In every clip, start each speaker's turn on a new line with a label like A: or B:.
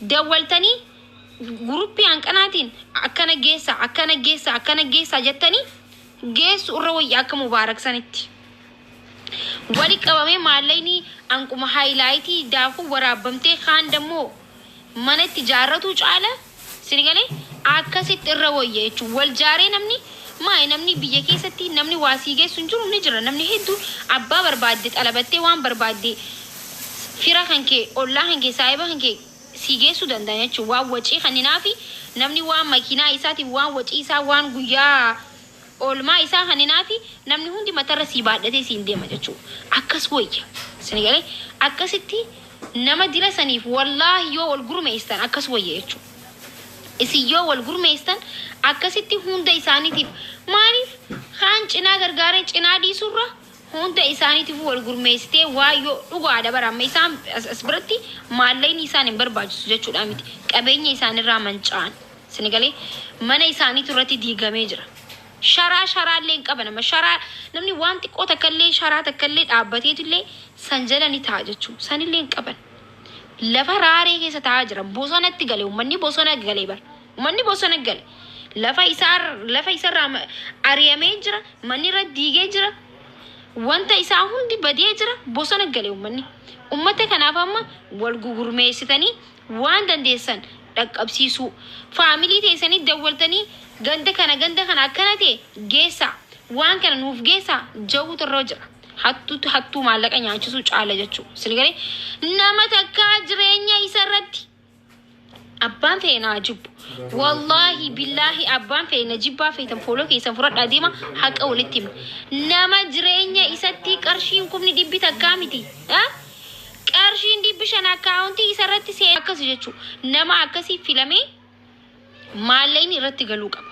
A: Dawwaltanii guruppii hanqanaatiin akkana geessa, akkana geessa, akkana geessa jettanii geessu irra wayya akka Mubaarak sanitti. Wali qabamee maallaqni hanquma haayilaayitii daakuu waraabbamtee kaan dammoo mana itti jaarratuu caala sini galee akkasitti irra wayya jechuudha. Wal jaaree namni maali, namni biyya keessatti namni waa sii geessu hin jiru, ni jira. Namni hedduun abbaa barbaadde xalabattee waan barbaadde fira kan kee, ollaa kan kee, saahiba kan kee sii geessuu danda'an jechuudha. Waan wacii kaninaafi namni waan makiinaa isaatiif, waan wacii isaa, waan guyyaa oolmaa isaa kaninaafi namni hundi matarra sii baadhatee siin deema jechuudha. Akkas wayya. Sini galee akkasitti nama dila saniif wallaahi yoo wal gurmeessan akkas wayya jechuudha. Isin yoo wal gurmeessan akkasitti hunda isaaniitiif, maaliif kaan cinaa gargaaree cinaa dhiisurra hunda isaaniitiif wal gurmeessitee waa yoo dhugaadha bara amma isaan as biratti maallaqni isaan hin barbaachisu jechuudha miti, qabeenya isaanirraa manca'an. Sini galee mana isaaniitu irratti diigamee jira. Sharaa sharaallee hin qaban amma sharaa namni waan xiqqoo takkallee sharaa takkallee dhaabbateetu illee san jala ni ta'a jechuudha. Sanillee hin qaban. Lafa raaree keessa taa'aa jira. Bosonatti gale, uummanni bosona gale bara. Uummanni bosona gale. Lafa isaa lafa isarraa ari'amee jira. Manni irra diigee jira. Wanta isaa hundi badee jira. Bosona gale uummanni. Uummata kanaaf amma wal gugurmeessitanii waan dandeessan dhaqqabsiisuu. Faamilii teessanii dawwaltanii ganda kana ganda kana akkana ta'e geessaa. Waan kana nuuf geessaa jawutu irra jira. Hattuutu hattuu maallaqa nyaachisuu caala jechuudha. Isin galee nama takkaa jireenya isa irratti abbaan fe'e naa jibbu. Wallaahi billaahi abbaan fe'e na jibbaa feetan fooloo keessan fudhadhaa deema, haqa walitti himna. Nama jireenya isatti qarshiin 100,000 takkaa miti. Qarshiin 500 akkaawuntii isa irratti see akkas jechuudha. Nama akkasii filamee maallaqni irratti galuu qaba.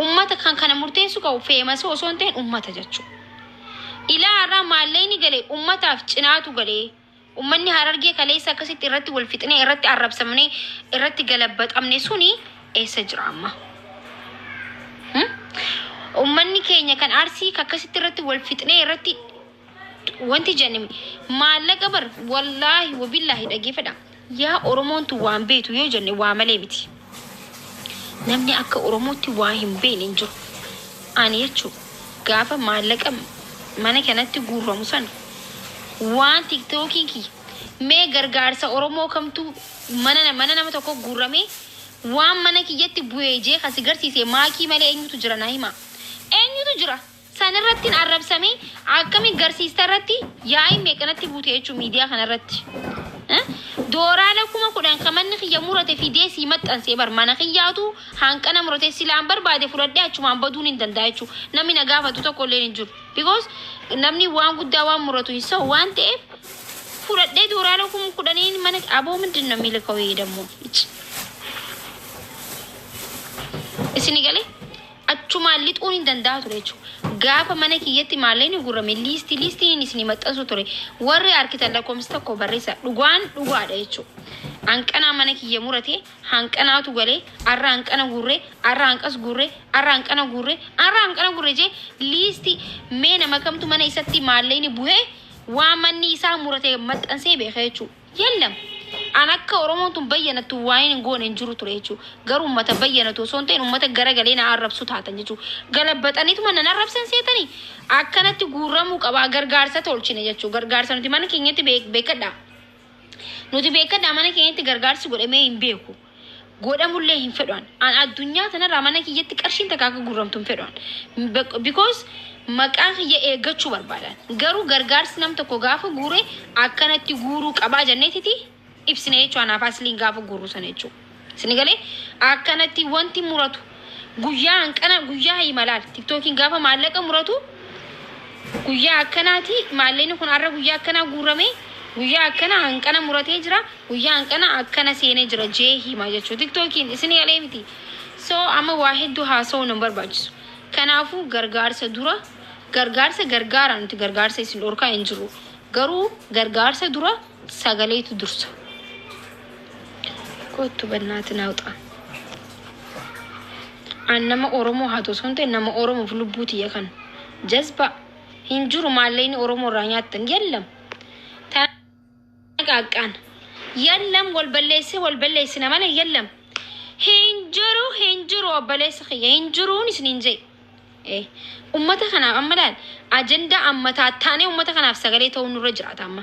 A: Ummata kan kana murteessuu qabu feemasii osoo hin ta'in ummata jechuudha. Ilaa har'aa maallaqni galee ummataaf cinaatu galee ummanni Harargee kaleessa akkasitti irratti wal fixnee, irratti arrabsamnee, irratti galabbaxamne suni eessa jira amma? Ummanni keenya kan Arsii akkasitti irratti wal fixnee irratti wanti jenne maallaqa bar wallaahi wabillaahi dhageeffadha. Yaa Oromoon tun waan beektu yoo jenne waa malee miti. Namni akka Oromootti waa hin beekne hin jiru. Ani jechuun gaafa maallaqa mana kanatti guurramu sana waan tiktookiin kiyya mee gargaarsa Oromoo kamtu mana mana nama tokko guurramee waan mana kiyyatti bu'ee jee kasi garsiise maakii malee eenyutu jira naa himaa? Eenyutu jira? San irrattiin arrabsamee akkami garsiista irratti yaa'iin meeqanatti buute jechuun miidiyaa kana irratti. Dooraala 10,000 kan manni kiyya murate fidee sii maxxansee bar mana kiyyaatu hanqana murate silaan barbaade fudhadhee achumaan baduun hin danda'a jechuudha. Namni na gaafatu tokko illee hin jiru. Because namni waan guddaa waan muratu hin sa'u waan ta'eef fudhadhee dooraala 10,000 mana aboo ምንድን ነው የሚልከው ይሄ ደግሞ? Isini galee achumaan lixuun hin danda'a ture jechuudha. Gaafa mana kiyyatti maallaqni gurrame liistii liistiin isinii maxxansu ture. Warri arkitan lakkoofsa tokko barreessa. Dhugaan dhugaadha jechuudha. Hanqanaa mana kiyya murate hanqanaatu galee arra hanqana guurree, arra hanqas guurree, arra hanqana guurree, arra hanqana guurree jee liistii mee nama kamtu mana isatti maallaqni buhee waan manni isaa murate maxxansee beeka jechuudha. Yallam. An akka Oromoon tun bayyanattu waan hin goone hin jiru ture jechuudha. Garuu uummata bayyanatu osoo hin ta'in uummata garagalee na arrabsu taatan jechuudha. Galabbaxaniituma nan arrabsan seetanii akkanatti guurramuu qabaa gargaarsa tolchine jechuudha. Gargaarsa nuti mana keenyatti beekadha. Nuti beekadha, mana keenyatti gargaarsi godhamee hin beeku. Godhamullee hin fedhan. An addunyaa tanarraa mana kiyyatti qarshiin takka akka guurramtu hin fedhan. Because maqaa kiyya eeggachuu barbaadan. Garuu gargaarsi nam tokko gaafa guure akkanatti guuruu qabaa jenneetiti ibsine jechuudha. Anaaf asliin gaafa guurru sana jechuudha. Isin galee akkanatti wanti muratu guyyaa hanqana guyyaa himalaal tiktookiin gaafa maallaqa muratu guyyaa akkanaati, maallaqni kun har'a guyyaa akkanaa guurame, guyyaa akkana hanqana muratee jira, guyyaa hanqana akkana seenee jira jee hima jechuudha tiktookiin. Isin galee miti? So amma waa hedduu haasa'uu nan barbaachisu. Kanaafuu gargaarsa dura gargaarsa gargaara, nuti gargaarsa isin dhorkaa hin jiru, garuu gargaarsa dura sagaleetu dursa. Kottu bannaati naawxa. An nama Oromoo haa ta'u osoo hin ta'in nama Oromoof lubbuu tiyya kan jazba hin jiru. Maallaqni Oromoo irraa nyaattan yallam tana qaaqqaan Yallam wal balleessee wal balleessina malee yallam. Hin jiru, hin jiru, obboleessa kiyya, hin jiruun isiniin jee. Ummata kanaaf amma laal, ajandaa amma taataanee ummata kanaaf sagalee ta'uu nurra jiraata amma.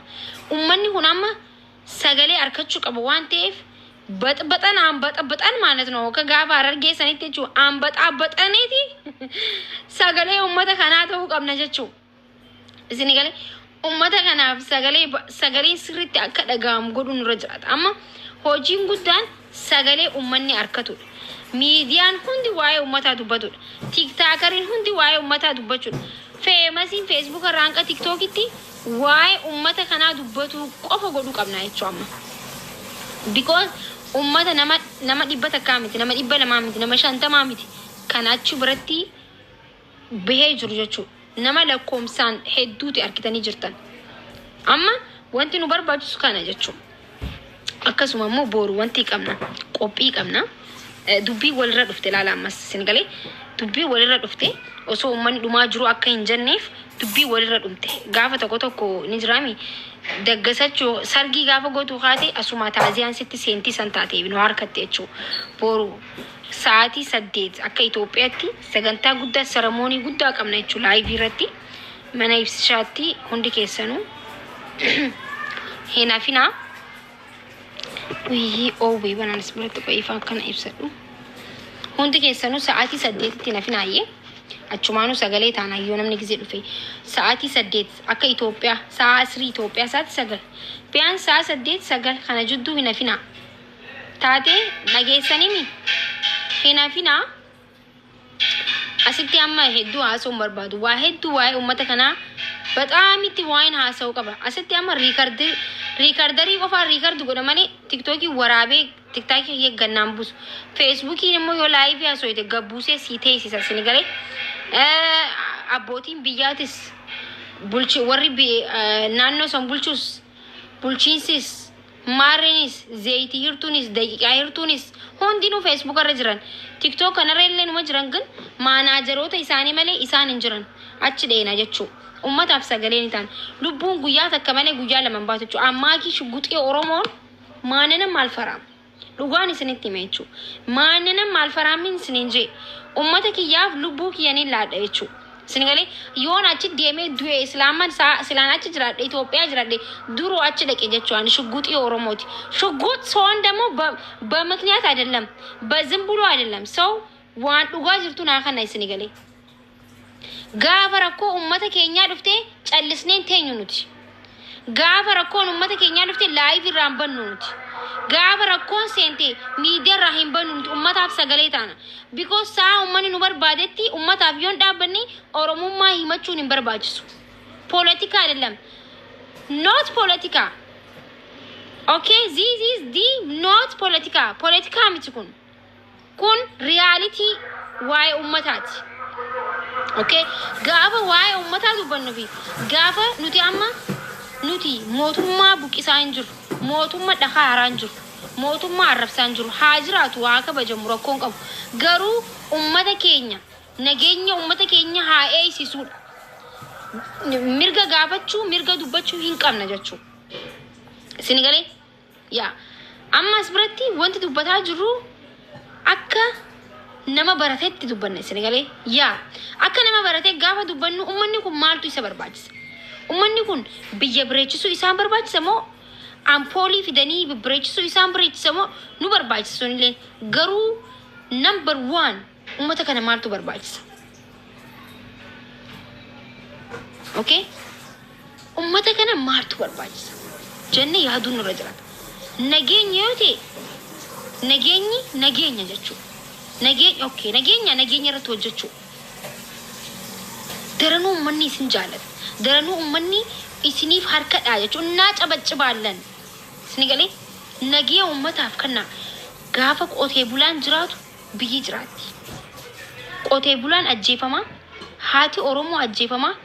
A: Ummanni kun amma sagalee argachuu qaba waan ta'eef baxbaxan baxbaxan ማለት ነው. Akka gaafa Harargee sanitti jechuun baxaabbaxaneeti sagalee ummata kanaa ta'uu qabna jechuudha. Isin galee, ummata kanaaf sagalee, sagaleen sirriitti akka dhaga'amu godhu nurra jiraata. Amma hojiin guddaan sagalee ummanni harkatudha. Miidiyaan hundi waa'ee ummataa dubbatudha. TikTokeriin hundi waa'ee ummataa dubbachuudha. Famousiin Facebook irraa hanga TikTokitti waa'ee ummata kanaa dubbatu qofa godhuu qabna jechuudha amma. Because ummata nama 100 miti, nama 200 miti, nama 50 miti kan achi biratti bahee jiru jechuudha. Nama lakkoomsaan hedduuti argitanii jirtan. Amma wanti nu barbaachisu kana jechuudha. Akkasuma immoo boru wanti qabna, qophii qabna. Dubbii walirra dhufte ilaala ammas, isin galee, dubbii walirra dhufte osoo uummanni dhumaa jiru akka hin jenneef dubbii walirra dhumte. Gaafa tokko tokko ni jiraami, daggasachuu sargii gaafa gootu kaate asuma taaziyaan sitti seentii san taate nu harkatte jechuudha. Boru sa'aatii 8 akka Itoophiyaatti sagantaa guddaa, ceremony guddaa qabna jechuudha live irratti, mana ibsishaatti. Hundi keessanuu hin hafinaa. Wiyyi oowwee, banaanis biratti qo'iifaa akkana ibsadhu. Hundi keessanuu sa'aatii 8tti hin hafinaayyee. Achumaanuu sagalee taanaa yoo namni gizee dhufe sa'aatii 8 akka Itoophiyaa, sa'a asirii Itoophiyaa sa'aatii 9. Biyaan sa'a 8, 9 kana jidduu hin hafinaa. Taatee dhageessanimi hin hafinaa. Asitti amma hedduu haasa'uu hin barbaadu. Waa hedduu waa'ee uummata kanaa baxaamitti waa'een haasa'uu qaba. Asitti amma recorderii qofaan record godha malee TikTokii waraabee TikTokii kiyya gannaan buusu. Facebookiin immoo yoo live haasa'ite gabbuusee sii teessisa, isin galee. Abbootiin biyyaatis, bulchi warri naannoo san bulchus, bulchiinsis, maarreenis, zayitii hirtuunis, daqiiqaa hirtuunis hundinuu Facebook irra jiran. TikTok kanarra illee numa jiran, ግን manageroota isaanii malee isaan hin jiran. Achi dheena jechuu. Ummataaf sagalee ni ta'an. Lubbuun guyyaa takka malee guyyaa lama hin baatu jechuudha. Ammaakii shugguxii Oromoon maanana maal faraam. Dhugaan isinitti hima jechuudha. Maanana maal faraamin isiniin jee. Ummata kiyyaaf lubbuu kiyyaniin laadha jechuudha. Isin galee, yoon achi deemee du'e, islaaman silaan achi jiraadhe, Itoophiyaa jiraadhe, duruu achi dhaqe jechuudha. Ani shugguxii Oromooti. ሽጉጥ ሰውን ደግሞ በምክንያት አይደለም፣ በዝም ብሎ አይደለም። ሰው waan dhugaa jirtu naa kana, isin galee. Gaafa rakkoo ummata keenyaa dhuftee callisneen teenyu nuti. Gaafa rakkoon ummata keenyaa dhufte live irraa hin bannu nuti. Gaafa rakkoon seente miidiyaa irraa hin bannu nuti, ummataaf sagalee taana. Because sa'a ummanni nu barbaadetti ummataaf yoon dhaabbanne Oromummaa himachuun hin barbaachisu. ፖለቲካ አይደለም. Not ፖለቲካ. Okay, this is the not ፖለቲካ. ፖለቲካ miti kun. Kun reality waa'ee ummataati. Okay, gaafa waa'ee ummataa dubbannu fi gaafa nuti amma nuti mootummaa buqqisaa hin jiru, mootummaa dhakaa haraa hin jiru, mootummaa arrabsaa hin jiru. Haa jiraatu, haa kabajamu, rakkoon qabu. Garuu ummata keenya, nageenya ummata keenya haa eegsisuudha. Mirga gaafachuu, mirga dubbachuu hin qabna jechuudha. Isin galee? Yaa. Amma as biratti wanti dubbataa jirru akka nama barateetti dubbanna, isin galee? Yaa. Akka nama baratee gaafa dubbannu ummanni kun maaltu isa barbaachisa? Ummanni kun biyya bireechisuu isaan barbaachisa moo, ampoolii fidanii bibbireechisuu isaan bareechisa moo, nu barbaachisa sunillee, garuu number one ummata kana maaltu barbaachisa? Okay? Ummata kana maaltu barbaachisa? Jennee yaaduun nurra jiraata. Nageenya yoo ta'e, nageenyi nageenya jechuudha. Nageenya, okay, nageenya, nageenya irratti hojjechuu. Daranuu uummanni isin jaalata. Daranuu uummanni isiniif harkadhaa jechuudha. Naa cabaccibaallan. Isin galee, nagee uummataaf kenna. Gaafa qotee bulaan jiraatu biyyi jiraatti. Qotee bulaan ajjeefamaa, haati Oromoo ajjeefamaa,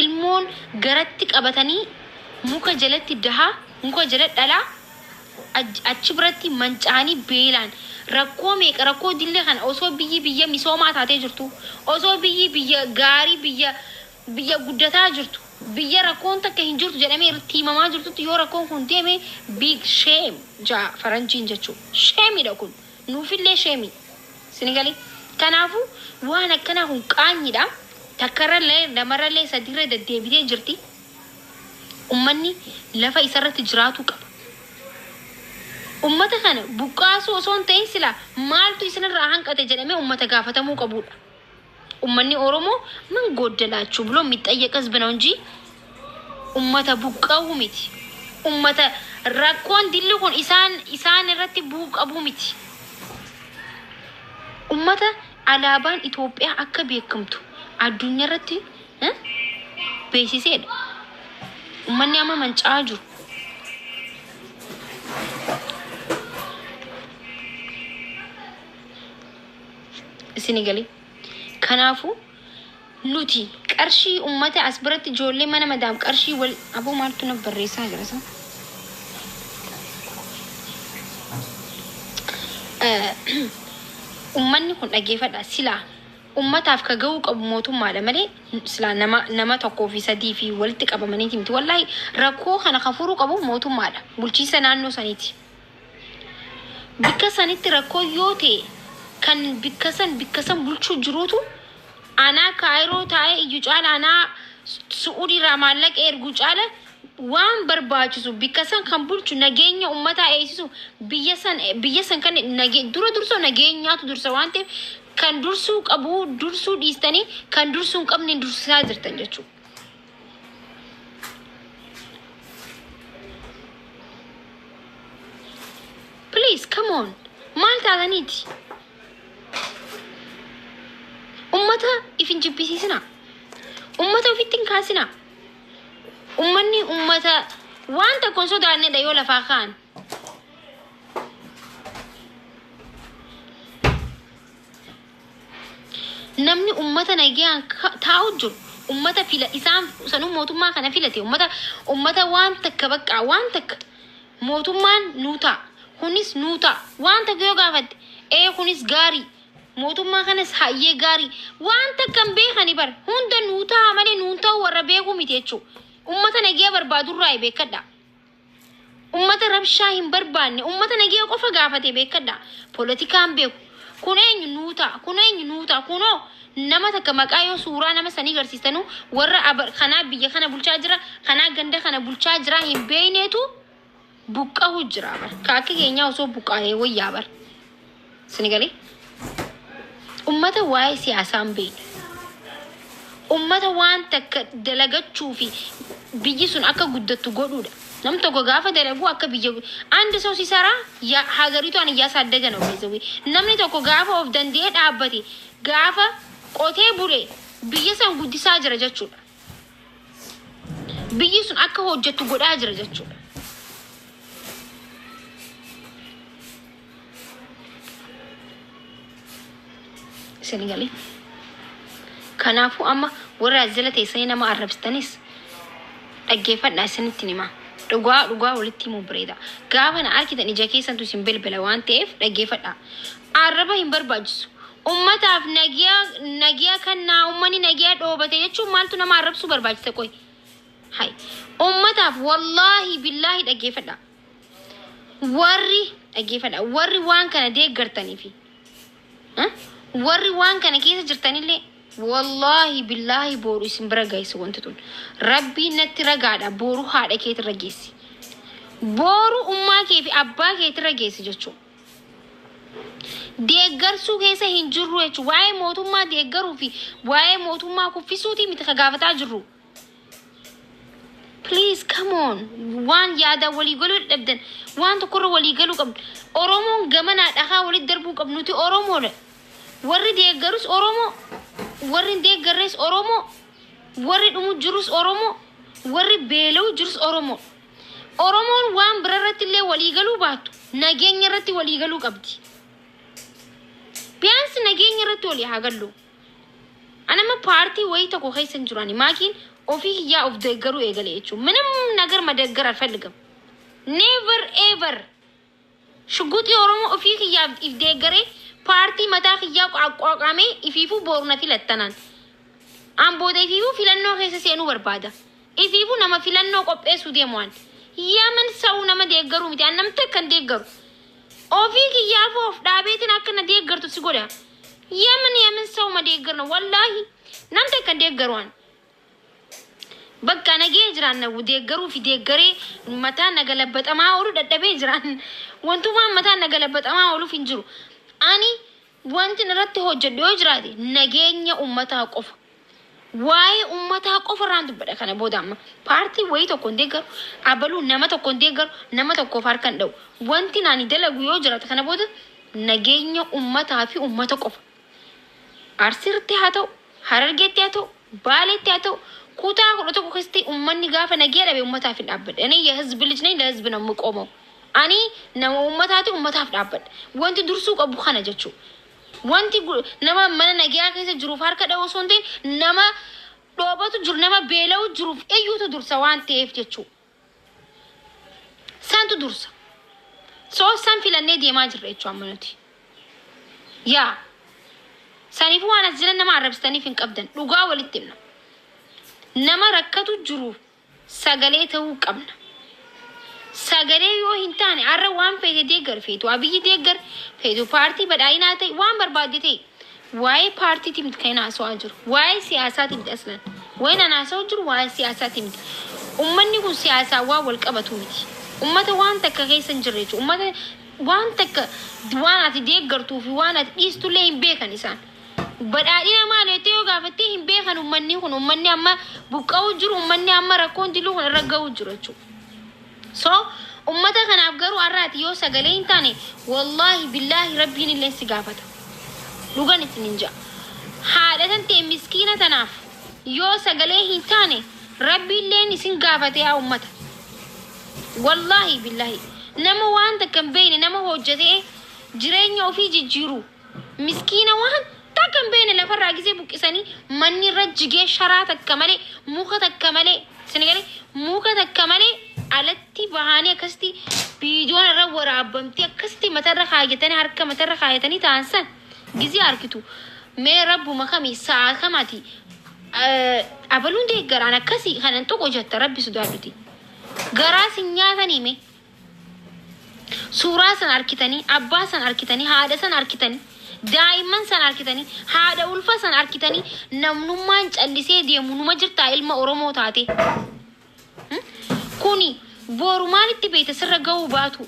A: ilmoon garatti qabatanii muka jalatti dahaa, muka jala dhalaa, achi biratti manca'anii beelaan rakkoo meeqa, rakkoo dillee kana osoo biyyi biyya misoomaa taatee jirtu, osoo biyyi biyya gaarii, biyya guddataa jirtu. Biyya rakkoon takka hin jirtu jedhamee irratti himamaa jirtutti yoo rakkoon kun deeme, big shame jaa faranjiin jechuudha. Shameidha kun. Nuufillee shame. Sinigalee. Kanaafuu waan akkanaa kun qaanyidha. Takkarrallee, lamarrallee, sadiirra deddeebitee jirti. Ummanni lafa isarratti jiraatu qaba. Ummata kana buqqaasuu osoo hin ta'in silaa maaltu isinirraa hanqate jedhamee ummata gaafatamuu qabudha. Ummanni Oromoo ምን ጎደላችሁ ብሎ የሚጠየቅ ህዝብ ነው እንጂ ummata buqqa'uu miti. Ummata rakkoon dilli kun isaan irratti bu'uu qabu miti. Ummata alaabaan Itoophiyaa akka beekamtu addunyaa irratti beeksiseedha. Ummanni amma manca'aa jiru. Isin galee. Kanaafuu nuti qarshii ummata as biratti ijoollee mana madaam qarshii wal aboo maaltu na barreessaa jira isa? Ummanni kun, dhaggeeffadha, silaa ummataaf ka ga'uu qabu mootummaadha malee silaa nama tokkoo fi sadii fi walitti qabamaniiti miti. Wallaahi, rakkoo kana ka furuu qabu mootummaadha, bulchiinsa naannoo saniiti. Bikka sanitti rakkoo yoo ta'e, kan bikka san bulchuu jiruutu anaa Kaayiroo taa'ee iyyuu caala, anaa Su'uudii irraa maallaqa erguu caala, waan barbaachisu bikka san kan bulchu, nageenya ummataa eegsisu, biyya san kan dura dursoo nageenyaatu dursa waan ta'eef, kan dursuu qabu dursuu dhiistanii kan dursuu hin qabne dursisaa jirtan jechuudha. Please, come on, maal taataniiti? Ummata if hin jibbisiisinaa. Ummata ofitti hin kaasinaa. Ummanni ummata waan tokko hin sodaannedha yoo lafaa ka'an. Namni ummata nagayaan taa'u jiru, ummata fila isaan sanuu mootummaa kana filate, ummata waan takka baqqaa waan takka mootummaan nuu ta'a, kunis nuu ta'a, waan takka yoo gaafatte, ee, kunis gaarii, mootummaa kanas hayyee gaarii, waan takka hin beekani bar, hunda nuu ta'a malee nuun ta'u warra beekuu miti jechuudha. Ummata nagaya barbaadurraa beekadha. Ummata rabshaa hin barbaanne, ummata nagaya qofa gaafate beekadha. Poolitikaan beeku. Kun eenyu nuu ta'a? Kun eenyu nuu ta'a? Kunoo nama takka maqaa yoo suuraa nama sanii agarsiistanu, warra kanaa biyya kana bulchaa jira, kanaa ganda kana bulchaa jira hin beeyneetu buqqahu jira bar. Ka akka keenyaa osoo buqqaa'ee wayyaa bar. Sini galee? Ummata waa'ee siyaasaa hin beekne. Ummata waan takka dalagachuu fi biyyi sun akka guddattu godhuudha. Nam tokko gaafa dalagu akka biyya አንድ ሰው ሲሰራ ሀገሪቷን እያሳደገ ነው። By namni tokko gaafa of danda'ee dhaabbate, gaafa qotee bule, biyya san guddisaa jira jechuudha. Biyyi sun akka hojjettu godhaa jira jechuudha. Isin galee. Kanaafuu amma warra as jala teessanii nama arrabsitanis dhaggeeffadhaa, isinitti himaa. Dhugaa dhugaa walitti himuu bareeda. Gaafa na argitan ija keessantu isin bilbila waan ta'eef dhaggeeffadhaa. Arraba hin barbaachisu. Ummataaf nagiyaa nagiyaa kannaa, ummanni nagiyaa dhoobate jechuun maaltu nama arrabsuu barbaachisa qoy? Hay. Ummataaf, wallaahi billaahi, dhaggeeffadhaa. Warri dhaggeeffadhaa, warri waan kana deeggartanii fi warri waan kana keessa jirtanillee, wallaahi billaahi, boru isin bira geessu wanti tun. Rabbiin natti ragaadha, boru haadha keetirra geessi. Boru ummaa kee fi abbaa keetirra geessi jechuudha. Deeggarsuu keessa hin jirru jechuudha. Waa'ee mootummaa deeggaruu fi waa'ee mootummaa kuffisuutii miti ka gaafataa jirru. Please, come on. Waan yaada walii galuu dadhabdan, waan tokkorra walii galuu qabnu. Oromoon gamanaa dhakaa walitti darbuu qabnu, nuti Oromoodha. Warri deeggarus Oromoo, warri hin deeggarres Oromoo, warri dhumu jirus Oromoo, warri beela'u jirus Oromoo. Oromoon waan bira irratti illee walii galuu baattu, nageenya irratti walii galuu qabdi. ቢያንስ nageenya irratti walii haa gallu. Anama paartii wayii tokko keessa hin jiru ani, maakiin ofii kiyyaa of deeggaruu eegale jechuudha. ምንም ነገር መደገር አልፈልግም። Never ever. Shugguxii Oromoo ofii kiyyaaf if deeggaree, paartii mataa kiyyaa ቋቋቋmee ifiifuu boru na filattanaan. An booda ifiifuu filannoo keessa seenuu barbaada. Ifiifuu nama filannoo qopheessuu deemu waan. Yaman sa'uu nama deeggaruu miti. An namni takka hin deeggaru. Ofii kiyyaafuu of dhaabeetiin akka na deeggartu si godha. Yaman yaman sa'uu ma deeggarna wallaahi. Nam takka hin deeggaru an. Bakka nagee jiraan na deeggaruu fi deeggaree mataa na galabaxamaa oolu dadhabee jiraan. Wantumaan mataa na galabaxamaa ooluuf hin jiru. Ani wanti irratti hojjedhu yoo jiraate nageenya uummataa qofa. Waa'ee uummataa qofa irraan dubbadha kana booda amma. Paartii wayii tokko hin deeggaru, abaluu nama tokko hin deeggaru, nama tokkoof harka hin dha'u. Wanti naani dalagu yoo jiraate kana booda nageenya uummataa fi uummata qofa. Arsiitti haa ta'u, Harargeetti haa ta'u, Baaleetti haa ta'u, kutaa 11 keessatti uummanni gaafa nagee dhabe uummataaf hin dhaabbadha. እኔ የህዝብ ልጅ ነኝ፣ ለህዝብ ነው የምቆመው። Ani nama uummataati, uummataaf dhaabbadha. Wanti dursuu qabu kana jechuudha. Wanti nama mana nagaa keessa jiruuf harka dha'u osoo hin ta'in nama dhoobatu jiru, nama beela'u jiruuf iyyuutu dursa waan ta'eef jechuudha. Santu dursa. So san filannee deemaa jirra jechuudha amma nuti. Yaa saniifuu waan as jiran nama arrabsitaniif hin qabdan, dhugaa walitti himna. Nama rakkatu jiruuf sagalee ta'uu qabna. Sagalee yoo hin taane har'a waan feete deeggar, feetu Abiyyi deeggar, feetu paartii badhaadhinaa ta'e, waan barbaadde ta'e, waa'ee paartiitii miti kan haasawaa jiru. Waa'ee siyaasaatii miti aslan. Waa'ee nan haasawaa jiru waa'ee siyaasaati miti. Uummanni kun siyaasaa waan wal qabatu miti. Uummata waan takka keessa hin jirre jechuudha. Uummata waan takka waan ati deeggartuu fi waan ati dhiistullee hin beekan isaan. Badhaadhina maal jettee yoo gaafattee hin beekan uummanni kun, uummanni amma buqqa'uu jiru, uummanni amma rakkoon diluu kun irra ga'uu jiru jechuudha. So ummata kanaaf garuu har'aati yoo sagalee hin taane, wallaahi billaahi rabbiin illee si gaafata. Dhugan isin hin ja'a. Haadha tan ta'e miskiina tanaaf yoo sagalee hin taane rabbiilleen isin gaafate yaa ummata. Wallaahi billaahi nama waan takka hin beekne, nama hojjetee jireenya ofii jijjiiru, miskiina waan takka hin beekne lafarraa gisee buqqisanii manni irra jigee sharaa takka malee, muka takka malee, isin galee, muka takka malee alatti bahanii akkasitti viidiyoon irra waraabamtee akkasitti matarra kaayatanii, harka matarra kaayatanii ta'an san gizee argitu mee rabbuma kamii sa'a kamaati abaluun deeggaraan akkasii kanan tuqu jetta? Rabbi sodaadhuti garaa sin nyaatanii mee suuraa san arkitanii, abbaa san arkitanii, haadha san arkitanii, daa'imman san arkitanii, haadha ulfa san arkitanii, namnummaan callisee deemu numa jirtaa ilma Oromoo taate? Kuni boru maalitti beekta sirra ga'uu baatu?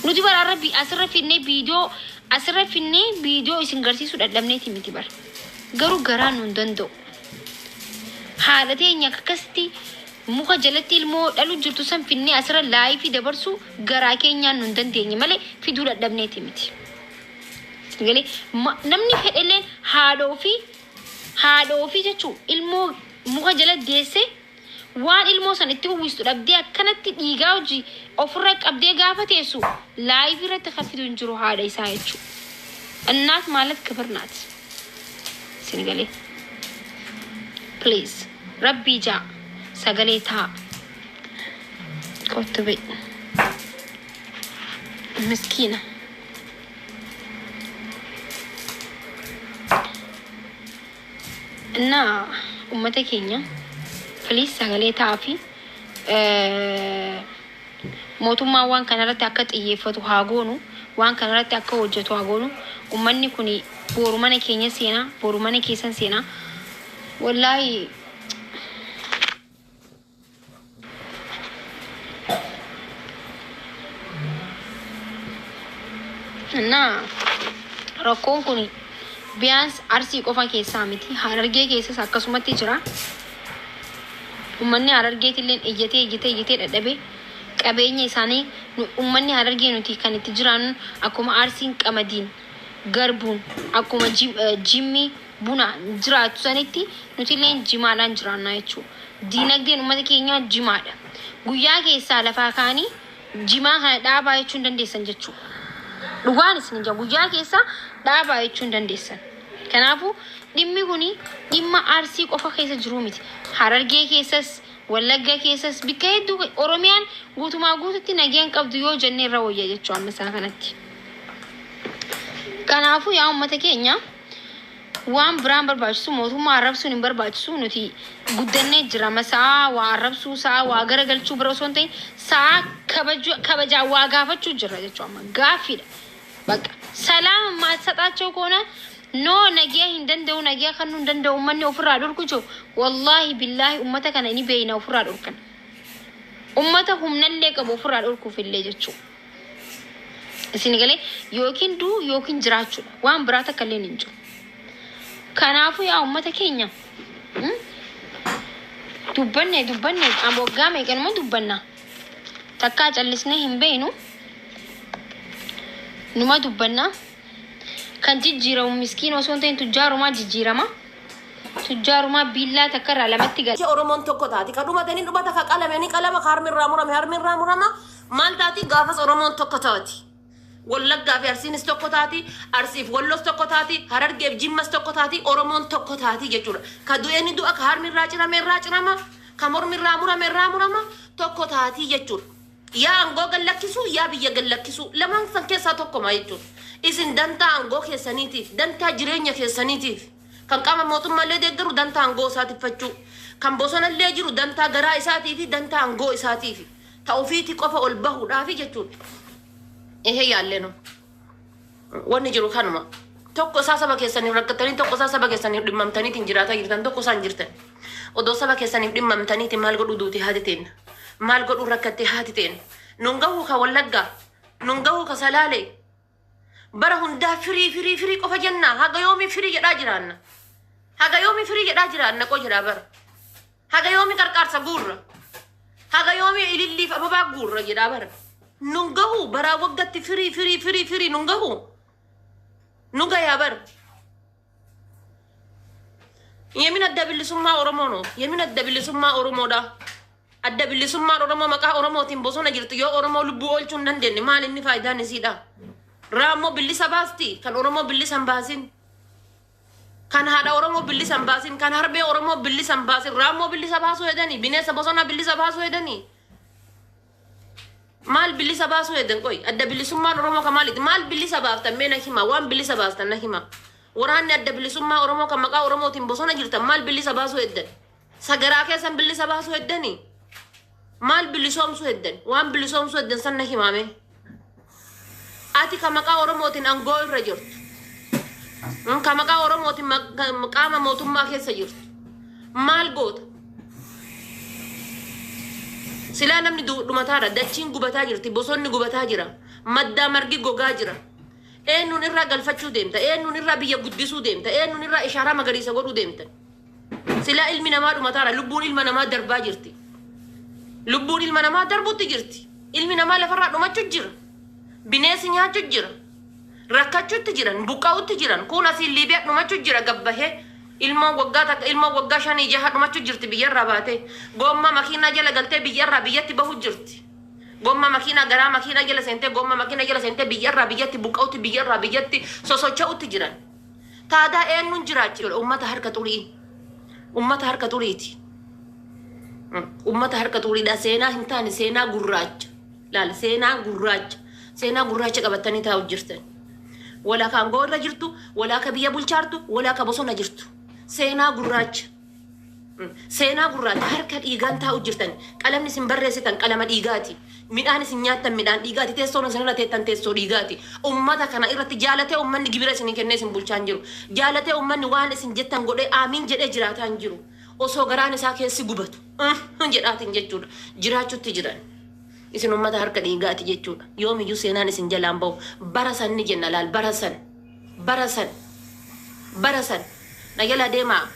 A: Nuti bara rabbi asirra finnee viidiyoo, asirra finnee viidiyoo isin garsiisuu dadhabneeti miti bara. Garuu garaan nu hin danda'u. Haadha teenya akkasitti muka jalatti ilmoo dhalu jirtu san finnee asirra live dabarsuu garaa keenyaan nu hin dandeenye malee fiduu dadhabneeti miti. Galee namni fedhelleen haadha ofii jechuun ilmoo muka jala deessee waan ilmoo san itti uwwistu dhabdee akkanatti dhiigaa hojii ofirra qabdee gaafa teessu live irratti kan fidu hin jiru haadha isaa jechuudha. እናት ማለት ክብር ናት። Sinigalee, please, rabbii jaa sagalee taa kottu ba'e miskiina. እና ummata keenya, please, sagalee ta'aa fi mootummaan waan kanarratti akka xiyyeeffatu haa goonu, waan kanarratti akka hojjetu haa goonu. Ummanni kun boru mana keenya seenaa, boru mana keessan seenaa, wallaahi. እና rakkoon kun ቢያንስ Arsii qofa keessaa miti, Harargee keessas akkasumatti jira. Uummanni Harargeetillee iyyatee iyyatee iyyatee dadhabee qabeenya isaanii. Uummanni Harargee nuti kan itti jiraannu akkuma Arsiin qamadiin, garbuun, akkuma jimmi buna jiraatu sanitti nuti illee jimaadhaan jiraannaa jechuudha. Diinagdeen uummata keenyaa jimaadha. Guyyaa keessaa lafaa kaanii jimaa kana dhaabaa jechuu hin dandeessan jechuudha. Dhugaan isin ija guyyaa keessaa dhaabaa jechuu hin dandeessan. Kanaafuu dhimmi kuni dhimma Arsii qofa keessa jiru miti. Harargee keessas, Wallagga keessas, bakka hedduu Oromiyaan guutumaa guututti nageen qabdu yoo jennee irra wayya jechuu amma isaa kanatti. Kanaafuu yaa uummata keenya, Waan biraan barbaachisu, mootummaa arrabsuun hin barbaachisu. Nuti guddannee jira. Sa'a waa arrabsuu, sa'a waa garagalchuu bira osoo hin ta'in, sa'a kabajaa waa gaafachuu jira jechuudha. Amma gaaffiidha. በቃ ሰላም የማትሰጣቸው ከሆነ no, nagiyaa hin danda'u, nagiyaa kennuu hin danda'u. Uummanni ofirraa dhorku jiru, wallaahi billaahi, uummata kana ni beeyna. Ofirraa dhorkan, uummata humnallee qabu ofirraa dhorkuuf illee jechuudha. Isin galee, yookiin du'u yookiin jiraachuudha. Waan biraa takka illee hin jiru. Kanaafuu yaa uummata keenya, dubbanne dubbanne, waggaa meeqanuma dubbanna, takkaa callisnee hin beeynu, numa dubbanna. Kan jijjiiramu miskiina osoo hin ta'in tujjaarumaa jijjiirama. Tujjaarumaa billaa takka irraa lamatti gala.
B: Oromoon tokko taati. Ka dhumatanii dhumata, ka qalame ni qalama, ka harmi irraa murame harmi irraa murama. Maal taati? Gaafas Oromoon tokko taati. Wallaggaa fi Arsiinis tokko taati, Arsiif Wallos tokko taati, Harargeef Jimmas tokko taati, Oromoon tokko taati jechuudha. Ka du'e ni du'a, ka harmi irraa cirame irraa cirama, ka mormi irraa murame irraa murama, tokko taati jechuudha. Yaa aangoo gallakkisuu, yaa biyya gallakkisuu, lamaan san keessaa tokkoma jechuudha. Isin dantaa aangoo keessaniitiif, dantaa jireenya keessaniitiif, kan qaama mootummaallee deeggaru dantaa aangoo isaatiffachuu, kan bosonallee jiru dantaa garaa isaatii fi dantaa aangoo isaatiif, ta ofiiti qofa ol bahuudhaafi jechuudha. ይሄ ያለ ነው። Wanni jiru kanuma. Tokko isaa saba keessaniif rakkattanii, tokko isaa saba keessaniif dhimmamtaniitiin jiraataa jirtan, tokko isaan jirtan. Odoo saba keessaniif dhimmamtaniitiin maal godhuu duuti haati teenna? Maal godhuu rakkattee haati teenna? Nun gahuu ka Wallaggaa, nun gahuu ka Salaalee. Bara hundaa firii firii firii qofa jennaa. Haga yoomii firii jedhaa jiraanna? Haga yoomii firii jedhaa jiraanna qo jedhaa bara? Haga yoomii qarqaarsa guurra? Haga yoomii ililliif ababaa guurra jedhaa bara? Nun gahu baraa waggatti firii firii firii firii, nun gahu, nu gayaa bara. Yemin adda bilisummaa Oromoo no yemin adda bilisummaa Oromoodha. Adda bilisummaan Oromoo maqaa Oromootiin bosona jirtu yoo Oromoo lubbuu oolchuu hin dandeenye, maal inni faayidaan isiidha? Raammoo bilisa baasti, kan Oromoo bilisa hin baasin. Kan haadha Oromoo bilisa hin baasin, kan harbee Oromoo bilisa hin baasin, raammoo bilisa baasuu hedanii, bineensa bosonaa bilisa baasuu hedanii. Maal bilisa baasuu hedan qoy? Adda bilisummaan Oromoo kan maaliiti? Maal bilisa baaftan? Mee na hima, waan bilisa baastan na hima. Waraanni adda bilisummaa Oromoo kan maqaa Oromootiin bosona jirtan maal bilisa baasuu heddan? Sagaraa keessan bilisa baasuu heddanii? Maal bilisoomsuu heddan? Waan bilisoomsuu heddan san na himaame. Ati ka maqaa Oromootiin aangoo irra jirtu, ka maqaa Oromootiin qaama mootummaa keessa jirtu, maal goota? Silaa namni dhumataadha. Dachiin gubataa jirti. Bosonni gubataa jira. Maddaa margi gogaa jira. Eenyuun irraa galfachuu deemta? Eenyuun irraa biyya guddisuu deemta? Eenyuun irraa ishaaraa magariisa godhuu deemta? Silaa ilmi namaa dhumataadha. Lubbuun ilma namaa darbaa jirti. Lubbuun ilma namaa darbutti jirti. Ilmi namaa lafarraa dhumachuu jira. Bineensi nyaachuu jira. Rakkachuutti jiran, buqqa'utti jiran. Kun asiin Liibiyaa dhumachuu jira gabbahee. Ilmoon waggaa takka, ilmoon waggaa 5 jaha dhumachuu jirti biyyarraa baatee. Gomma makiinaa jala galtee biyyarraa biyyatti bahu jirti. Gomma makiinaa, garaa makiinaa jala seentee, gomma makiinaa jala seentee biyyarraa biyyatti buqqa'utti, biyyarraa biyyatti sosocho'utti jiran. Taadaa eenyuun jiraachisa? Uummata harka xurii. Uummata harka xuriiti. Uummata harka xuriidha. Seenaa hin taane, seenaa gurraacha. Laal, seenaa gurraacha. Seenaa gurraacha qabatanii taa'u jirtan. Walaa ka aangoo irra jirtu, walaa ka biyya bulchaartu, walaa ka bosona jirtu. Seenaa gurraacha. Seenaa gurraacha harka dhiigaan taa'u jirtan. Qalamni isin barreessitan qalama dhiigaati. Midhaan isin nyaattan midhaan dhiigaati. Teessoon isin irra teettan teessoo dhiigaati. Ummata kana irratti jaalatee ummanni gibira isinii kennee isin bulchaa hin jiru. Jaalatee ummanni waan isin jettan godhee aamiin jedhee jiraataa hin jiru. Osoo garaan isaa keessi gubatu jedhaatiin jechuudha. Jiraachutti jiran. Isin ummata harka dhiigaati jechuudha. Yoomiyyuu seenaan isin jalaan bahu. Bara san ni jenna, laal, bara san. Bara san. Bara san. Na jala deemaa.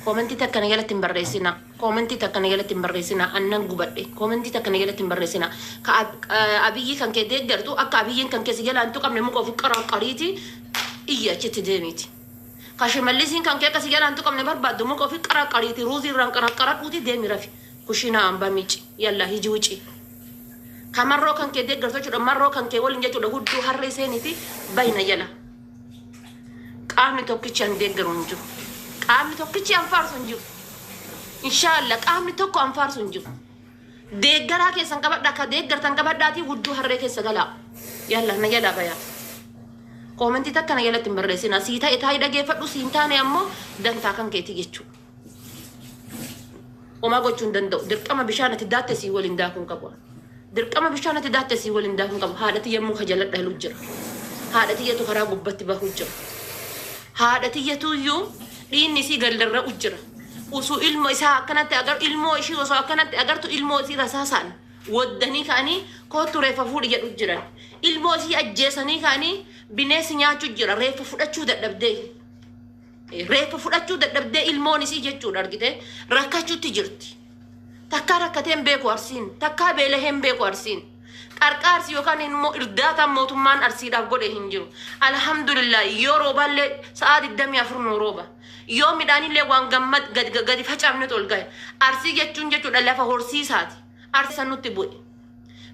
B: Koomentii takka na jalatti hin barreessina. Koomentii takka na jalatti hin barreessina. Annan gubadhe. Koomentii takka na jalatti hin barreessina. Ka Abiyyi kan kee deeggartu, akka Abiyyiin kan kee si jalaan tuqamne muka ofi qaraqqariiti iyya achitti deemiti. Ka Shimallisiin kan kee akka si jalaan tuqamne barbaaddu, muka ofi qaraqqariiti ruuzii irraan qaraqqaradhuuti deemi rafi. Kushiinaa hambaa miici. Yalla hiji wuci. Ka marroo kan kee deeggartu jechuudha. Marroo kan kee waliin jechuudha. Hudduu harree seeniiti bayna jala. Qaamni tokkichi an deeggaru hin jiru. Qaamni tokkichi an faarsu hin jiru. Inshaallah qaamni tokko an faarsu hin jiru. Deeggaraa keessan qabadhaa, ka deeggartan qabadhaatii hudduu harree keessa galaa. Yalla na jalaa bayaa. Koomentii takka na jalatti hin barreessina. Sii ta'e taa'ii dhageeffadhu, siin taane ammoo dantaa kan keeti jechuudha. Homaa gochuu hin danda'u. Dirqama bishaan ati daatte sii waliin daakuu hin qabu. Dirqama bishaan ati daatte sii waliin daakuu hin qabu. Haadha tiyya muka jala dhalu jira. Haadha tiyyatu karaa gubbatti bahu jira. Haadha tiyyatu iyyuu dhiinni isii gallarra'u jira. Usuu ilmo isaa akkanatti agar ilmoo ishii osoo akkanatti agartu ilmoo isii rasaasaan waddanii ka'anii koottu reeffa fuudhi jedhu jiran. Ilmoo isii ajjeesanii ka'anii bineensi nyaachuu jira, reeffa fudhachuu dadhabdee. Reeffa fudhachuu dadhabdee ilmoon isii jechuudha, argite, rakkachuutti jirti. Takkaa rakkatee hin beeku Arsiin, takkaa beelahee hin beeku Arsiin. Qarqaarsi yookaan immoo irdaataan mootummaan Arsiidhaaf godhe hin jiru. Alhamdulillah, yoo roobaallee sa'aa 24 nu rooba. Yoo midhaanillee waan gammad gadi gadi facaafnetu ol gahe. Arsii jechuun jechuudha lafa horsiisaati. Arsii san nutti bu'e.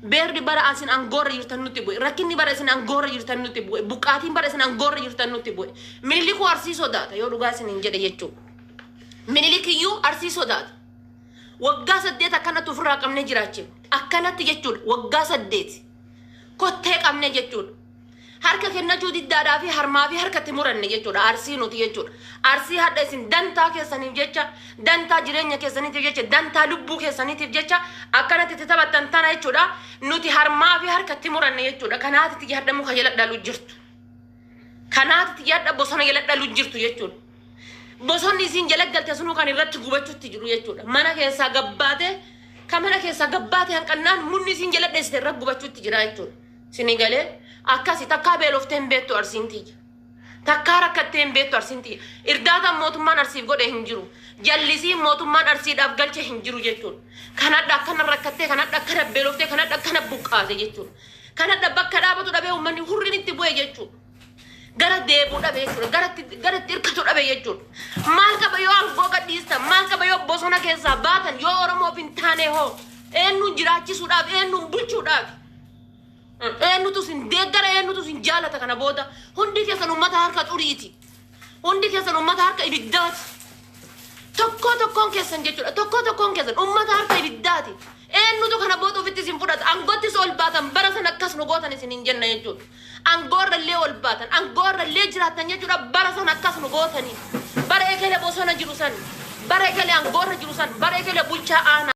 B: Beerri bara isin angoorra jirtan nutti bu'e. Rakkinni bara isin angoorra jirtan nutti bu'e. Buqqaatiin bara isin angoorra jirtan nutti bu'e. Minilikuu Arsii sodaata yoo dhugaa isin hin jedhe jechuudha. Minilikiyyuu Arsii sodaata. Waggaa 8 akkanatti ofirraa qabnee jiraachifne. Akkanatti jechuudha, waggaa 8 kottee qabne jechuudha. Harka kennachuu diddaadhaa fi harmaa fi harkatti muranne jechuudha. Arsii nuti jechuudha. Arsii hadha isin dantaa keessaniif jecha, dantaa jireenya keessaniitiif jecha, dantaa lubbuu keessaniitiif jecha akkanatti itti taphattan tana jechuudha. Nuti harmaa fi harkatti muranne jechuudha. Kanaatitti hadha muka jala dhalu jirtu. Kanaatitti hadha bosona jala dhalu jirtu jechuudha. Bosonni isin jala galte sunuu kan irratti gubachuutti jiru jechuudha. Mana keessaa gabbaate, kan mana keessaa gabbaate hanqannaan munni isin jala dheessite irra gubachuutti jira jechuudha. Isinii galee? Akkasi, takkaa beeloftee hin beektu Arsiin tiyya. Takkaa rakkattee hin beektu Arsiin tiyya. Irdaataan mootummaan Arsiif godhe hin jiru. Jallisiin mootummaan Arsiidhaaf galche hin jiru jechuudha. Kanadha akkana rakkattee, kanadha akkana beeloftee, kanadha akkana buqqaate jechuudha. Kanadha bakka dhaabatu dhabee uummanni hurriin itti bu'e jechuudha. Gara deebuu dhabe jechuudha. Gara itti hirkatu dhabe jechuudha. Maal qaba yoo aangoo gadhiistan? Maal qaba yoo bosona keessaa baatan? Yoo Oromoof hin taane hoo? Eenyuun jiraachisuudhaaf? Eenyuun bulchuudhaaf? Eenyutu isin deeggara? Eenyutu isin jaalata kana booda? Hundi keessan uummata harka xuriiti. Hundi keessan uummata harka ibiddaati. Tokko tokkoon keessan jechuudha. Tokko tokkoon keessan uummata harka ibiddaati. Eenyutu kana booda ofitti isin fudhata? Aangottis ol baatan bara sana akkas nu gootan isin hin jenna jechuudha. Aangoorra illee ol baatan, aangoorra illee jiraatan jechuudha, bara sana akkas nu gootanii. Bara ekelee bosona jiru san, bara ekelee aangoorra jiru san, bara ekelee bulchaa aanaa.